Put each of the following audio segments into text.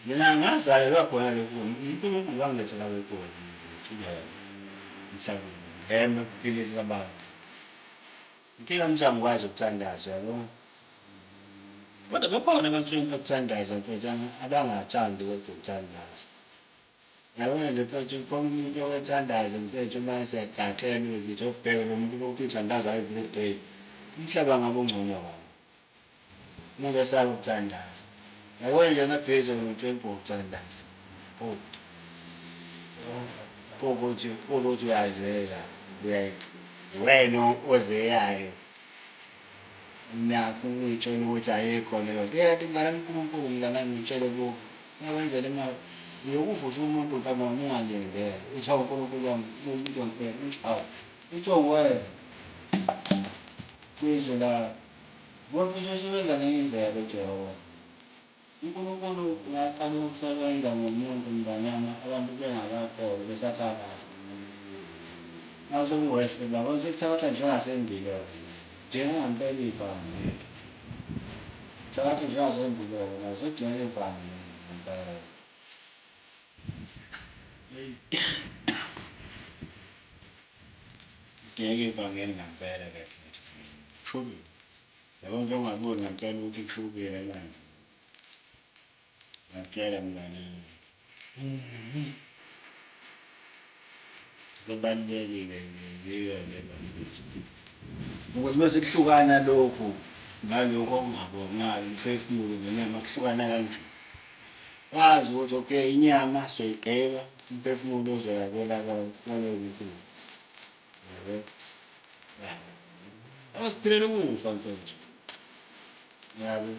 Mina ngazalelwa khona lokhu, uNkulunkulu wangilethela lokhu emhlabeni, ngeme ukuphilisa abantu. Inkinga manje angikwazi ukuthandaza yabo. Kodwa bakhona abantu bokuthandaza mfethu abangathandi kodwa ukuthandaza. Yabona nje mfethu khona umuntu owethandaza mfethu uma esegaxelwe izinto okubheke lo muntu ukuthi uthandaza everyday. Umhlaba ngabe ungcono kabi. Umuntu esaba ukuthandaza. Yabona nje amabhizi umuntu ukuthandaza. Ukuthi ukuthi uyazela wena ozeyayo nakho ukuyitshela ukuthi ayikho leyo nto. Kanti mngani wami uNkulunkulu mngani wami ngitshele kubo uyakwenzela imali. Uyokuvusa umuntu mhlawumbe noma ungalindele. Uthi hawu uNkulunkulu wami umuntu wangibheka uthi hawu uthi wena kwizwe lakho. Ngoba mfethu usebenza ngenye indlela uJehova. UNkulunkulu uyaqala ukusebenza ngomuntu mnganami abantu bengakakholwa besathakatha. Mase kuwesi baba sekuthakatha njengasendulo-ke. Dingeka ngampela ivangeli. Thakatha njengasendulo-ke manje sekudingeka ivangeli ngempela. Kudingeka ivangeli ngampela-ke futhi. Kushubile. Yabo nje ungaboni ngempela ukuthi kushubile manje. Ngiyakutshela mngani. Kubalulekile nje le bafethu. Ukuthi bese kuhlukana lokhu nalokhu okungabonakali umphefumulo nenyama kuhlukana kanje. Wazi ukuthi okay inyama soyigqiba umphefumulo uzoya kwelaka kwalowo. Yabo. Abasiphilela ukufa mfethu. Yabo.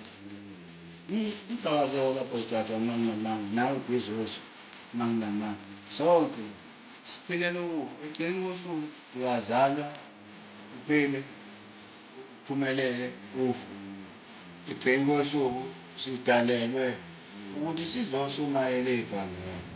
Umfakazelo lapho uthatha uma nginamanga nawe ubhizuzi uma nginamanga. Sonke siphilela ukufa. Ekugcineni kosuku uyazalwa uphile uphumelele ufe. Ekugcineni kosuku sidalelwe ukuthi sizoshumayela ivangeli.